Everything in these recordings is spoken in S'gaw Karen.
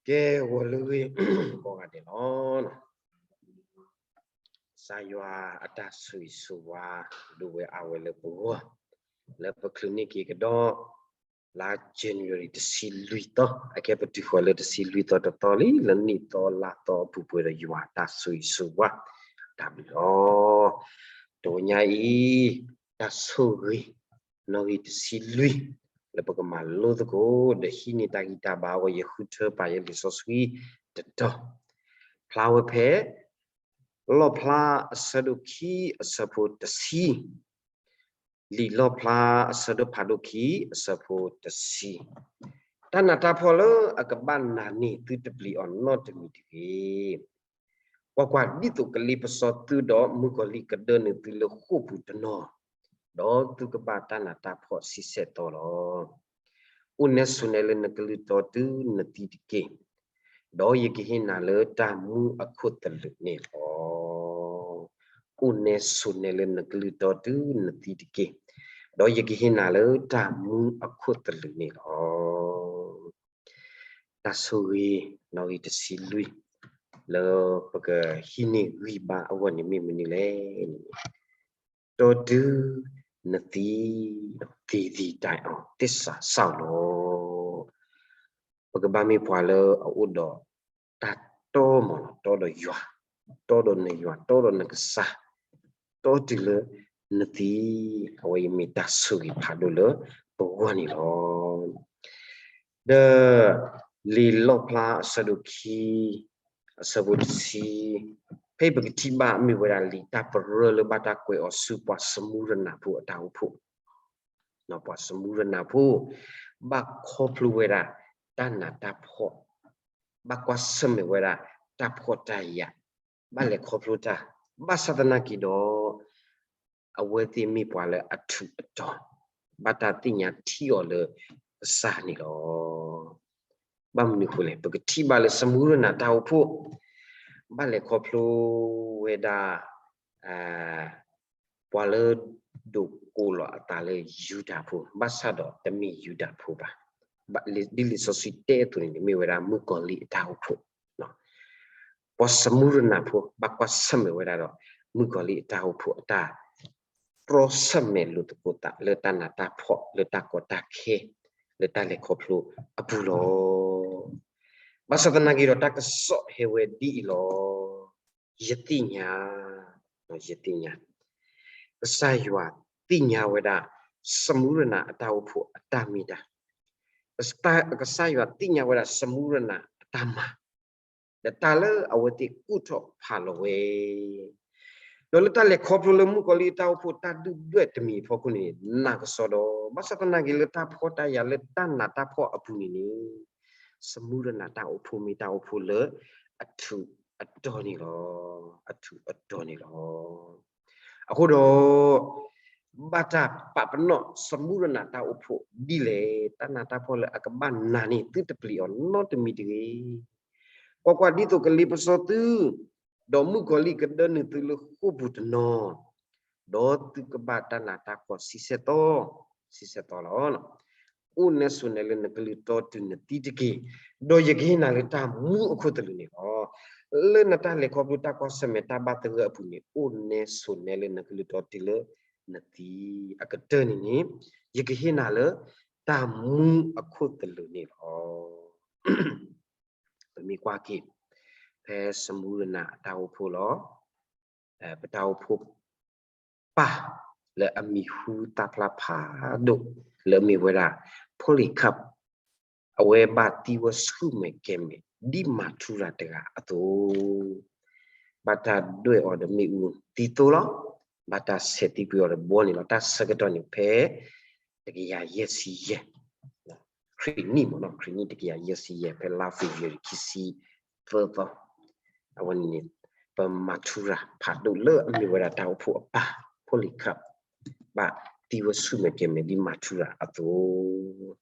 ကဲ ဂီၤလၢဂ့ၤ ကိးဂၤဒဲးလီၤ. ကစၢ်ယွၤအတၢ်ဆိၣ်ဂ့ၤဆိၣ်ဝါ ဒိၣ်ဝဲအါဝဲလၢပဂီၢ် လၢပချုးန့ၢ်က့ၤကဒီး လါ January တဆံလွံၢ်သီ, အခဲပတုၤဃီၤလၢတဆံလွံၢ်သီတသီလံ လၢနံၣ်သီလါသီအပူၤ ပှဲၤဒီးယွၤအတၢ်ဆိၣ်ဂ့ၤဆိၣ်ဝါ တၢ်ဘျုးလီၤ. တနံၤညါအံၤ တၢ်ဆိၣ်ဂ့ၤ နီၣ်ဂံၢ်တဆံလွံၢ် လၢပကမၤလိသကိး ဒီးဟံးန့ၢ်တၢ်ဂံၢ်တၢ်ဘါအဂီၢ် ယဃုထၢပာ်ယဲလံာ်စီဆှံတတီၤ, ဖျါဝဲဖဲ လီၣ်ဖျါအဆၢဒိၣ်ခံအဆၢဖိတဆံ, လံာ်လီၣ်ဖျါအဆၢဒိၣ်ဖးဒိၣ်ခံ အဆၢဖိတဆံ, တၢ်နးတၢ်ဖှီၣ်လၢအကဘၣ်နၤန့ၣ် သုတပျံၤအီၤနီတမံၤတဂ့ၤ. ကွၢ်ကွၢ်, ဒ်သိးကလ့ပစီသုဒီး မုၣ်ကီၤလံၢ်ကဒၢနုာ်သုလၢဃိာ်ပူၤတနီၤ, ဒီးသုကဘၣ်တၢ်နးတၢ်ဖှီၣ်ဆံဆဲၣ်သီလီၤ. အိၣ်နဲဆိးနဲလၢနကလုၢ်တီတုၤနသံတက့ၢ်, ဒီးယကဟ့ၣ်နၤလၢတၢ်မူအခိၣ်သလုးန့ၣ်လီၤ. အိၣ်နဲဆိးနဲလၢနကလုၢ်တီတုၤနသံတက့ၢ်, ဒီးယကဟ့ၣ်နၤလၢတၢ်မူအခိၣ်သလုးန့ၣ်လီၤ. တၢ်ဆိၣ်ဂ့ၤ နီၣ်ဂံၢ်တဆံလွံၢ် လၢပကဟံးန့ၢ်ဂံၢ်ဘါအဂီၢ်န့ၣ်မ့ၢ်မနုၤလဲၣ်န့ၣ်, တီတုၤနသံ, သ့ၣ်သံတၢ်အီၤ သစ္စာစောင့်လီၤ. ပကဘၣ်မ့ၢ်ပှၤလၢအအိၣ်ဒီးတၢ်တီမးလီၤ, တီဒီးယွၤ, တီဒီးနယွၤ, တီဒီးနကစၢ်, တီတုၤလၢနသံ, အဝဲအံၤမ့ၢ်တၢ်ဆိၣ်ဂ့ၤဖးဒိၣ်လၢပဂီၢ်န့ၣ်လီၤ. ဒီးလံာ်လီၣ်ဖျါအဆၢဒိၣ်ခံ အဆၢဖိတဆံ, ဖဲပကထံၣ်ဘၣ်မ့ၢ်ဝဲဒၣ်လံာ်တၢ်ပရၢလၢဘၣ်တၢ်ကွဲးအီၤဆူပှၤစမူရနၤဖိအတၢ်အိၣ်ဖှိၣ်, ပှၤစမူရနၤဖိ ဘၣ်ခီဖျိဝဲဒၣ်တၢ်နးတၢ်ဖှီၣ်, ဘၣ်ကွၢ်ဆၢၣ်မဲာ်ဝဲဒၣ်တၢ်ဖှီၣ်တၢ်ယာ်, ဘၣ်လဲၤခီဖျိတၢ်, ဘၣ်ဆၣ်သနာ်က့ဒီး အဝဲသ့ၣ်မ့ၢ်ပှၤလၢအထူးအတီၤ, ဘၣ်တၢ်သ့ၣ်ညါထံအီၤလၢကစၢ်န့ၣ်လီၤ. ဘၣ်မနုၤအဃိလဲၣ်, ပကထံၣ်ဘၣ်လၢစမူရနၤတၢ်အိၣ်ဖှိၣ် ဘၣ်လဲၤခီဖျိဝဲဒၣ် ပှၤလၢဒိးကိးလီၤအသးလၢယူဒၤဖိ ဘၣ်ဆၣ်ဒီးတမ့ၢ်ယူဒၤဖိဘၣ်. ဒ်လံာ်စီဆှံတဲအသိးန့ၣ်န့ၣ် မ့ၢ်ဝဲဒၣ်မုၣ်ကီၤလံၢ်အတၢ်အိၣ်ဖှိၣ်, ပှၤစမူရနၤဖိ ဘၣ်ကွၢ်ဆၢၣ်မဲာ်ဝဲဒၣ်ဒီး မုၣ်ကီၤလံၢ်အတၢ်အိၣ်ဖှိၣ်အတၢ် တြီဆၢၣ်မဲာ်လိာ်သကိးသးလၢတၢ်နးတၢ်ဖှီၣ် လၢတၢ်ကီတၢ်ခဲ လၢတၢ်လဲၤခီဖျိအပူၤလီၤ. ဘၣ်ဆၣ်သနာ်က့ဒီး တၢ်ကစီၣ်ဟဲဝဲဒ်အံၤလီၤ. ယသ့ၣ်ညါ, ယသ့ၣ်ညါ, ကစၢ်ယွၤသ့ၣ်ညါဝဲဒၣ် စမူရနၤအတၢ်အိၣ်ဖှိၣ်အတၢ်မ့ၢ်တၢ်, ကစၢ်ယွၤသ့ၣ်ညါဝဲဒၣ်စမူရနၤအတၢ်မၤ ဒီးတၢ်လၢအဝဲသ့ၣ်ကူၣ်ထီၣ်ဖးလီၤဝဲ, ဒီးလၢတၢ်လဲၤခီဖျိလၢမုၣ်ကီၤလံၢ်အတၢ်အိၣ်ဖှိၣ်တၢ်ဒုၣ်ဒွဲၣ်တမံၤအဖီခိၣ်န့ၣ် နာ်ကစီဒီ, ဘၣ်ဆၣ်သနာ်က့လၢတၢ်ဖှီၣ်တၢ်ယာ်လၢတၢ်နးတၢ်ဖှီၣ်အပူၤန့ၣ်န့ၣ် စမူရနၤတၢ်အိၣ်ဖှိၣ်မ့ၢ်တၢ်အိၣ်ဖှိၣ်လၢအထူးအတီၤန့ၣ်လီၤ. အထူးအတီၤန့ၣ်လီၤ. အဃိဒီး ဘၣ်တၢ်ပာ်ပနီၣ်စမူရနၤတၢ်အိၣ်ဖှိၣ်ဒ်လဲၣ်, တၢ်နးတၢ်ဖှီၣ်လၢအကဘၣ်နၤန့ၣ် သုတပျံၤအီၤနီတမံၤတဂ့ၤ. ကွၢ်ကွၢ်, ဒ်သိးကလ့ပစီသု ဒီးမုၣ်ကီၤလံၢ်ကဒၢနုာ်သုလၢဃိာ်ပူၤတနီၤ, ဒီးသုကဘၣ်တၢ်နးတၢ်ဖှီၣ်ဆံဆဲၣ်သီ, ဆံဆဲၣ်သီလီၤ. အိၣ်နဲဆိးနဲလၢနကလုၢ်တီတုၤနသံတက့ၢ်, ဒီးယကဟ့ၣ်နၤလၢတၢ်မူအခိၣ်သလုးန့ၣ်လီၤ. လၢနတၢ်လဲၤခီဖျိတၢ်ကွၢ်ဆၢၣ်မဲာ်တၢ်ဘၣ်သဂၢၢ်အပူၤန့ၣ် အိၣ်နဲဆိးနဲလၢနကလုၢ်တီတုၤလၢနသံအကတၢၢ်န့ၣ်န့ၣ်, ယကဟ့ၣ်နၤလၢတၢ်မူအခိၣ်သလုးန့ၣ်လီၤ. ပမ့ၢ်ကွၢ်က့ၤ ဖဲစမူရနၤအတၢ်အိၣ်ဖှိၣ်လီၤ. ပတၢ်အိၣ်ဖှိၣ်ပၢ် လၢအမံၤဟူသၣ်ဖျါဖးဒိၣ် လၢအမ့ၢ်ဝဲဒၣ် Polycarp, အဝဲဘၣ်သံဝဲဆူၣ်မဲာ်ကဲၤမဲာ် ဒ်မၤထူရၤတဂၤအသိး, ဘၣ်တၢ်ဒွဲၣ်အီၤဒီးမ့ၣ်အူသံသိလီၤ. ဘၣ်တၢ်ဆဲးသံကွံာ်အီၤဒီးဘှီန့ၣ်လီၤ. တၢ်ဆၢကတီၢ်န့ၣ်ဖဲ တကယၤယဲၢ်ဆံယဲၢ် ခရံာ်နံၣ်မ့ၢ်နီၤ, ခရံာ်နံၣ်တကယၤယဲၢ်ဆံယဲၢ် ဖဲလါ February ခံဆံသၢသီ, အဝဲန့ၣ်န့ၣ် ပမၤထူရၤဖးဒိၣ်လၢအမ့ၢ်ဝဲဒၣ်တၢ်အိၣ်ဖှိၣ်အပၢ် Polycarp ဘၣ်သံဝဲဆူၣ်မဲာ်ကဲၤမဲာ်ဒ်မၤထူရၤအသိး,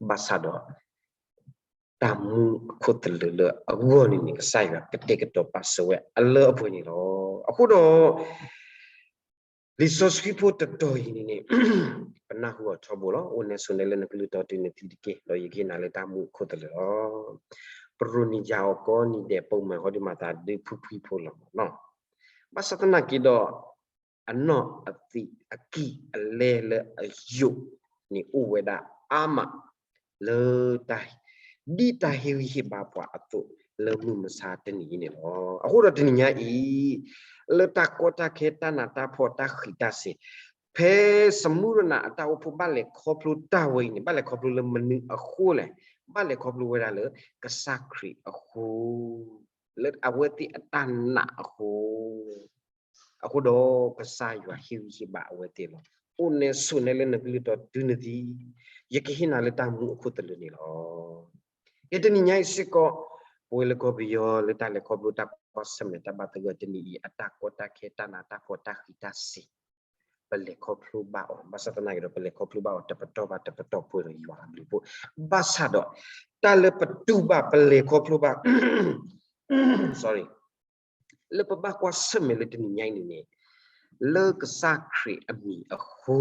ဘၣ်ဆၣ်ဒီး တၢ်မူအခိၣ်သလုးလၢအဂီၢ်န့ၣ်န့ၣ် ကစၢ်ယွၤကတဲာ်ကတီၤပာ်စၢၤဝဲအလၢအပှဲၤန့ၣ်လီၤ. အဃိဒီး လံာ်စီဆှံဖိတတီၤအံၤန့ၣ်န့ၣ် ပနၢ်ဟူအီၤထီဘိလီၤ. အိၣ်နဲဆိးနဲလၢနကလုၢ်တီတုၤနသံတက့ၢ်, ဒီးယကဟ့ၣ်နၤလၢတၢ်မူအခိၣ်သလုးလီၤ. ပရိၣ်နံၤယၤအီၤကိးနံၤဒဲး ပိာ်မုၣ်ဟီဒုးမၤသးဒုးဖုဖှံဖိလီၤမးနီၤ. ဘၣ်ဆၣ်သနာ်က့ဒီး အနီၢ်အသံးအကံၢ်အလဲလၢအယိာ်န့ၣ်အိၣ်ဝဲဒၣ်အါမး လၢတၢ် ဒ်တၢ်ဟ့ၣ်ဂံၢ်ဟ့ၣ်ဘါပှၤအသိး လၢမုၢ်မဆါတနံၤအံၤန့ၣ်လီၤ. အဃိဒီးတနံၤညါအံၤ လၢတၢ်ကီတၢ်ခဲတၢ်နးတၢ်ဖှီၣ်တၢ်ဃံးတၢ်စ့ၤ ဖဲစမူရနၤအတၢ်အိၣ်ဖှိၣ်ဘၣ်လဲၤခီဖျိတၢ်ဝဲအံၤန့ၣ် ဘၣ်လဲၤခီဖျိလၢမနုၤအဃိလဲၣ်. ဘၣ်လဲၤခီဖျိဝဲဒၣ်လၢကစၢ်ခရံာ်အဃိ လၢအဝဲသ့ၣ်အတၢ်နာ်အဃိ အဃိဒီးကစၢ်ယွၤဟ့ၣ်ဂံၢ်ဟ့ၣ်ဘါအဝဲသ့ၣ်လီၤ. အိၣ်နဲဆိးနဲလၢနကလုၢ်တီတုၤနသံ, ယကဟ့ၣ်နၤလၢတၢ်မူအခိၣ်သလုးန့ၣ်လီၤ. ယဲတနံၤညါအံၤစ့ၢ်ကီး ပဝဲလၢကီၢ်ပယီၤလၢတၢ်လဲၤခီဖျိတၢ်ကွၢ်ဆၢၣ်မဲာ်တၢ်ဘၣ်သဂၢၢ်တနံၤအံၤ အတၢ်ကီတၢ်ခဲတၢ်နးတၢ်ဖှီၣ်တၢ်ဃံးတၢ်စ့ၤ ပလဲၤခီဖျိဘၣ်အီၤ ဘၣ်ဆၣ်သနာ်က့ဒီး ပလဲၤခီဖျိဘၣ်အီၤတပတီၢ်ဘၣ်တပတီၢ်ပှဲၤဒီးယွၤအဘျုးအဖှိၣ်, ဘၣ်ဆၣ်ဒီး တၢ်လၢပတူၢ်ဘၣ်ပလဲၤခီဖျိဘၣ် sorry လၢပဘၣ်ကွၢ်ဆၢၣ်မဲာ်လၢတနံၤညါအံၤန့ၣ်န့ၣ် လၢကစၢ်ခရံာ်အမံၤအဃိ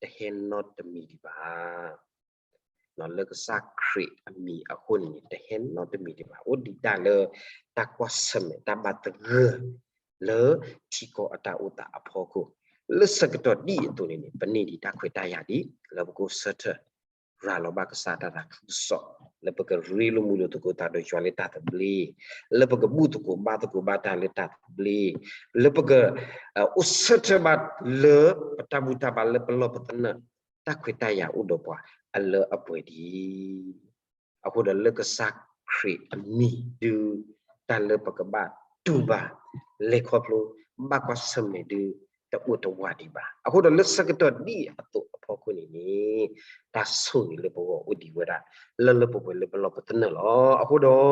တဟဲနီတမံၤဒံးဘၣ်. လၢကစၢ်ခရံာ်အမံၤအဃိန့ၣ်န့ၣ် တဟဲနီတမံၤဒံးဘၣ်. အိၣ်ဒံးတၢ်လၢ တၢ်ကွၢ်ဆၢၣ်မဲာ်တၢ်ဘၣ်သဂၢၢ် လၢထံကီၢ်အတၢ်အိၣ်သးအဖီခိၣ်, လၢဆၢကတီၢ်ဒ်အံၤအသိးန့ၣ်န့ၣ် ပန့ၢ်ဒံးတၢ်ခွဲးတၢ်ယာ်ဒံး လၢပကအိၣ်ဆၢထၢၣ် ရၤလီၤဘၣ်ကစၢ်တၢ်သးခုကစီၣ်, လၢပကရ့လိာ်မုာ်လိာ်သကိးသးဒီးယွၤလၢတၢ်သဘျ့, လၢပကဘူၣ်သကိးဘါသကိးဘၣ်တၢ်လၢတၢ်သဘျ့, လၢပက အိၣ်ဆၢထၢၣ်ဘၣ်လၢ ပတၢ်ဘူၣ်တၢ်ဘါလၢပလီၢ်ပသနၢၣ် တၢ်ခွဲးတၢ်ယာ်အိၣ်ဒီးပှၤအလၢအပှဲၤဒံး. အဃိဒီးလၢကစၢ်ခရံာ်အမံၤဒုး တၢ်လၢပကဘၣ်တူၢ်ဘၣ် လဲၤခီဖျိ ဘၣ်ကွၢ်ဆၢၣ်မဲာ်ဒုး တအိၣ်တဝးဒံးဘၣ်. အဃိဒီးလၢဆၢကတီၢ်ဒ်အံၤအသိးအဖီခိၣ်န့ၣ်န့ၣ် တၢ်ဆိၣ်ဂ့ၤလၢပဂီၢ်အိၣ်ဒံးဝဲဒၣ် လၢလၢပှဲၤပှဲၤလၢပလီၢ်ပသနၢၣ်လီၤ. အဃိဒီး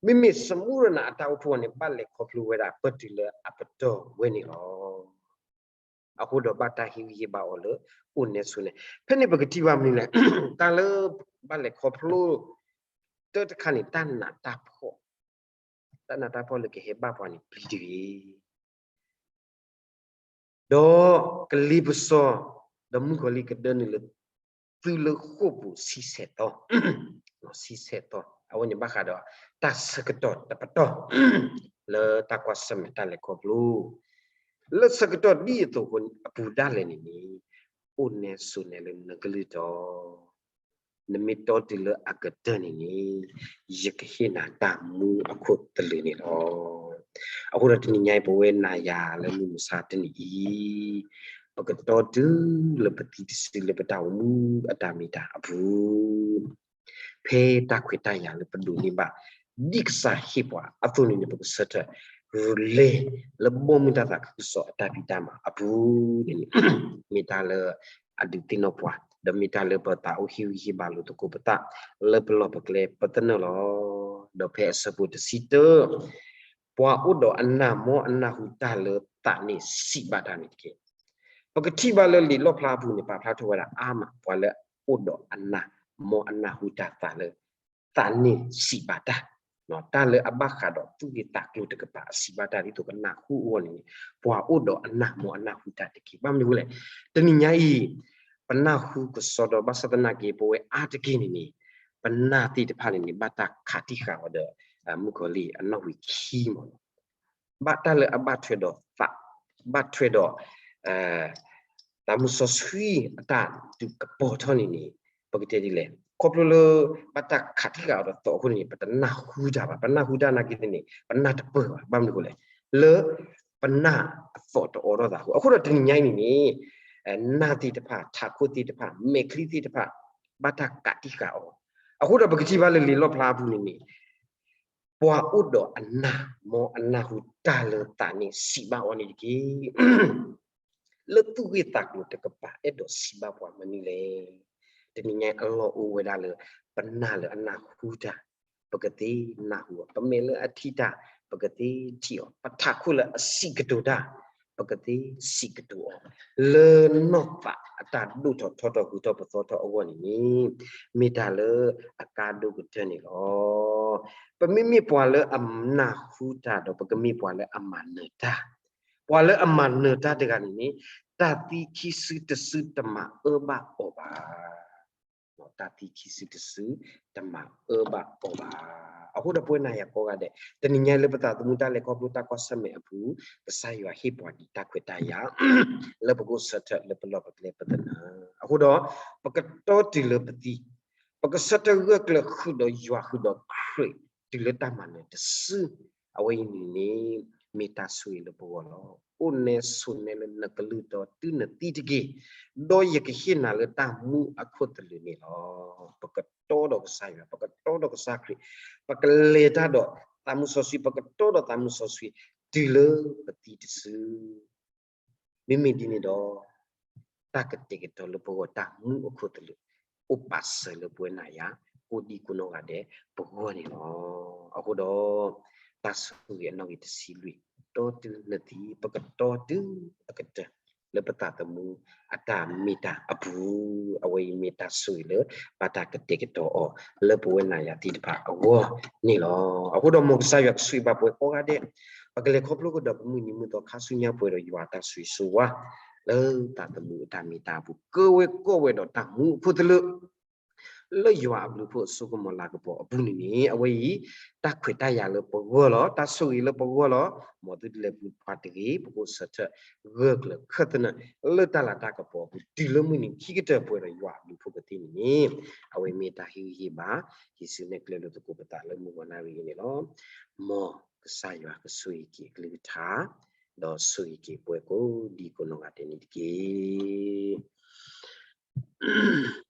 မ့မ့ၢ်စမူရနၤအတၢ်အိၣ်ဖှိၣ်န့ၣ် ဘၣ်လဲၤခီဖျိဝဲဒၣ် ပတုၤလၢအပတီၢ်ဝဲန့ၣ်လီၤ. အဃိဒီးဘၣ်တၢ်ဟ့ၣ်ဂံၢ်ဟ့ၣ်ဘါအီၤလၢ အိၣ်နဲဆိးနဲ, ဖဲန့ၣ်ပကထံၣ်ဘၣ်မနုၤလဲၣ်, တၢ်လၢ ဘၣ်လဲၤခီဖျိ တၢ်တခါန့ၣ် တၢ်နးတၢ်ဖှီၣ်, တၢ်နးတၢ်ဖှီၣ်လၢကဟဲဘၣ်ပှၤန့ၣ်ပျံၤတဂ့ၤ ဒီးကလံၤပစီ ဒီးမုၣ်ကီၤလံၢ်ကဒၢနုာ်လၢ သုလၢဃိာ်ပူၤဆံဆဲးသီ, ဆံဆဲးသီ, အဝဲန့ၣ်ဘၣ်ဃးဒီး တၢ်ဆၢကတီၢ်တပတီၢ် လၢတၢ်ကွၢ်ဆၢၣ်မဲာ်တၢ်လဲၤခီဖျိ လၢဆၢကတီၢ်ဒ်အသိးအပူၤဒၣ်လဲာ်န့ၣ်န့ၣ် အိၣ်နဲဆိးနဲလၢနကလုၢ်တီ နမ့ၢ်တီတုၤလၢအကတၢၢ်န့ၣ်န့ၣ် ယကဟ့ၣ်နၤတၢ်မူအခိၣ်သလုးန့ၣ်လီၤ. အဃိဒီးတနံၤညါအံၤ ပဝဲနၤယၤလၢမုၢ်မဆါတနံၤအံၤ ပကတီတုၤလၢပသံတစုလၢပတၢ်အိၣ်မူအတၢ်မ့ၢ်တၢ်အပူၤ ဖဲတၢ်ခွဲးတၢ်ယာ်လၢပဒိးန့ၢ်ဘၣ် ဒ်ကစၢ်ဟ့ၣ်ပှၤအသိးန့ၣ်န့ၣ် ပကဆၢထၢၣ် လဲၤလၢဘီမုၢ်တၢ်သးခုကစီၣ်အတၢ်ဖံးတၢ်မၤအပူၤန့ၣ်န့ၣ် မ့ၢ်တၢ်လၢ အဒုးသ့ၣ်နီၣ်ပှၤ ဒီးမ့ၢ်တၢ်လၢပသးအိၣ်ဟ့ၣ်ဂံၢ်ဟ့ၣ်ဘါလိာ်သကိးပသး လၢပလီၢ်ပကျဲပသနၢၣ်လီၤ. ဒီးဖဲအဆၢဖိတဆံတၢ ပှၤအိၣ်ဒီးအနၢ်မ်အနၢ်ဟူတၢ်လၢသးန့ၣ်စံးဘၣ်တၢ်န့ၣ်တက့ၢ်. ပကထံၣ်ဘၣ်လၢလံာ်လီၣ်ဖျါအပူၤန့ၣ် ပာ်ဖျါထီၣ်ဝဲဒၣ်အါမး ပှၤလၢအအိၣ်ဒီးအနၢ်မ်အနၢ်ဟူတၢ်သးလၢ သးန့ၣ်စံးဘၣ်တၢ်, တၢ်လၢအဘၣ်ဃးဒီးသူၣ်ဂ့ၢ်သးကျိၤတကပၤအစံးဘၣ်တၢ်ဒ်သိးပနၢ်ဟူအဂီၢ်န့ၣ် ပှၤအိၣ်ဒီးအနၢ်မ်အနၢ်ဟူတၢ်တက့ၢ်. ဘၣ်မနုၤအဃိလဲၣ်, တနံၤညါအံၤ ပနၢ်ဟူကစီဒီ ဘၣ်ဆၣ်သနာ်က့ ပဝဲအါတက့ၢ်န့ၣ်န့ၣ် ပနၢ်သ့ၣ်တဖၣ်န့ၣ်န့ၣ် ဘၣ်တၢ်ခးတံၢ်ဃာ်အီၤဒီး မုၣ်ကီၤလံၢ်အနီၣ်ဝံာ်ခံမးလီၤ. ဘၣ်တၢ်လၢအဘၣ်ထွဲဒီးသး, ဘၣ်ထွဲဒီး သးမုၢ်စီဆှံအတၢ်ဒုးကပီၤထီၣ်န့ၣ်န့ၣ် ပကတဲဒ်လဲၣ်, ခီဖျိလၢ ဘၣ်တၢ်ခးတံၢ်ဃာ်အီၤဒီးသီအဃိန့ၣ်န့ၣ် ပတနၢ်ဟူတၢ်ဘၣ်, ပနၢ်ဟူတၢ်နာ်က့န့ၣ်န့ၣ် ပနၢ်တပၢၢ်ဘၣ်. ဘၣ်မနုၤအဃိလဲၣ်, လၢ ပနၢ်အသီၣ်တအိးထီၣ်သးအဃိ, အဃိဒီးတနံၤညါအံၤန့ၣ်န့ၣ် နၢ်သ့ၣ်တဖၣ် ထးခိၣ်သ့ၣ်တဖၣ် မဲာ်ချံသ့ၣ်တဖၣ် ဘၣ်တၢ်ခးတံၢ်ဃာ်အီၤ, အဃိဒီးပကထံၣ်ဘၣ်လၢလံာ်လီၣ်ဖျါအပူၤန့ၣ်န့ၣ် ပှၤအိၣ်ဒီးအနၢ်မ်အနၢ်ဟူတၢ်လၢသးန့ၣ်စံးဘၣ်အီၤန့ၣ်တက့ၢ်. လၢသူၣ်ဂ့ၢ်သးကျိၤတကပၤ အဲၣ်ဒိးစံးဘၣ်ပှၤမနုၤလဲၣ်. တနံၤညါအလီၢ်အိၣ်ဝဲဒၣ်လၢ ပနၢ်လၢအနၢ်ဟူတၢ် ပကသ့နၢ်ဟူအီၤ, ပမဲာ်လၢအထံၣ်တၢ် ပကသ့ထံၣ်အီၤ, ပထးခိၣ်လၢအစံးကတိၤတၢ် ပကသ့စံးကတိၤအီၤ, လၢနီၢ်သးအတၢ်ဒိၣ်ထီၣ်ထီထီၣ် ဂုၤထီၣ်ပသီထီၣ်အဂီၢ်န့ၣ်န့ၣ် မ့ၢ်တၢ်လၢအကါဒိၣ်ကတၢၢ်န့ၣ်လီၤ. ပမ့မ့ၢ်ပှၤလၢအနၢ်ဟူတၢ်ဒီး ပကမ့ၢ်ပှၤလၢအမၤနၢၤတၢ်, ပှၤလၢအမၤနၢၤတၢ်တဂၤန့ၣ်န့ၣ် တၢ်သံခံစုတစုတမၤအၢဘၣ်အီၤဘၣ်. တၢ်သံခံစုတစု တမၤအၢဘၣ်အီၤဘၣ်. အဃိဒီးပဝဲနၤယၤကိးဂၤဒဲး တနံၤညါလၢပသးသမူတၢ်လဲၤခီဖျိတၢ်ကွၢ်ဆၢၣ်မဲာ်အပူၤ ကစၢ်ယွၤဟ့ၣ်ပှၤဒံးတၢ်ခွဲးတၢ်ယာ် လၢပကအိၣ်ဆၢထၢၣ်လၢပလီၢ်ပကျဲပသနၢၣ်. အဃိဒီး ပကတီတုၤလၢပသံ ပကဆၢထၢၣ်ဂၢၢ်ကျၢၤဃုာ်ဒီးယွၤဃုာ်ဒီးခရံာ်တုၤလၢတၢ်မၤနၢၤတစု အဝဲအံၤန့ၣ်န့ၣ် မ့ၢ်တၢ်ဆိၣ်ဂ့ၤလၢပဂီၢ်လီၤ. အိၣ်နဲဆိးနဲလၢနကလုၢ်ဒီးတုၤနသံတက့ၢ်. ဒီးယကဟ့ၣ်နၤလၢတၢ်မူအခိၣ်သလုးန့ၣ်လီၤ. ပကတီဒီးကစၢ်ယွၤ, ပကတီဒီးကစၢ်ခရံာ်, ပကလဲၤတၢ်ဒီးသးမူစီဆှံ, ပကတီဒီးသးမူစီဆှံ တုၤလၢပသံတစု မ့မ့ၢ်ဒ်န့ၣ်ဒီး တၢ်ကတဲာ်ကတီၤလၢပဂီၢ်တၢ်မူအခိၣ်သလုး အိၣ်ပာ်စၢၤလၢပဝဲနၤယၤ ကိးဒံကိးနီၢ်ဂၤဒဲးပဂီၢ်န့ၣ်လီၤ. အဃိဒီး တၢ်ဆိၣ်ဂ့ၤအနီၣ်ဂံၢ်တဆံလွံၢ် တီတုၤနသံ ပကတီတုၤအကတၢၢ် လၢပသးသမူအတၢ်မ့ၢ်တၢ်အပူၤ အဝဲအံၤမ့ၢ်တၢ်ဆိၣ်ဂ့ၤလၢ ဘၣ်တၢ်ကတဲာ်ကတီၤအီၤ လၢပဝဲနၤယၤသ့ၣ်တဖၣ်အဂီၢ်န့ၣ်လီၤ. အဃိဒီးမ်ကစၢ်ယွၤကဆိၣ်ဂ့ၤဘၣ်ပှၤကိးဂၤဒဲး ပကလဲၤခီဖျိကဒီးပမုၢ်နံၤမုၢ်သီခါဆူညါ ပှဲၤဒီးယွၤအတၢ်ဆိၣ်ဂ့ၤဆိၣ်ဝါ လၢသးသမူအတၢ်မ့ၢ်တၢ်အပူၤ ကဝဲၤကီၢ်ဝဲဒီးတၢ်မူအခိၣ်သလုး လၢယွၤအဘျုးအဖှိၣ်အစိကမီၤလၤကပီၤအပူၤန့ၣ်န့ၣ် အဝဲအံၤ တၢ်ခွဲးတၢ်ယာ်လၢပဂီၢ်လီၤ. တၢ်ဆိၣ်ဂ့ၤလၢပဂီၢ်လီၤ. မ်သုတလဲၤပူၤဖးတဂ့ၤ, ပကအိၣ်ဆၢထၢၣ်ဂၢၢ်ကျၢၤခၢၣ်သနၢၣ် လၢတၢ်လၤတၢ်ကပီၤအပူၤ တုၤလၢမုၢ်နံၤခံကတၢၢ် ပှဲၤဒီးယွၤအဘျုးအဖှိၣ်ကသ့န့ၣ်န့ၣ် အဝဲမ့ၢ်တၢ်ဟ့ၣ်ဂံၢ်ဟ့ၣ်ဘါ ဟံးစုနဲၣ်ကျဲလိာ်သကိးပသးလၢမုၢ်ဂီၤနၣ်ရံၣ်အံၤန့ၣ်လီၤ. မ်ကစၢ်ယွၤကဆိၣ်ဂ့ၤက့ၤအကလုၢ်ကထါ ဒီးဆိၣ်ဂ့ၤက့ၤပှၤကိးဒံကိးနီၢ်ဂၤဒဲးန့ၣ်တက့ၢ်.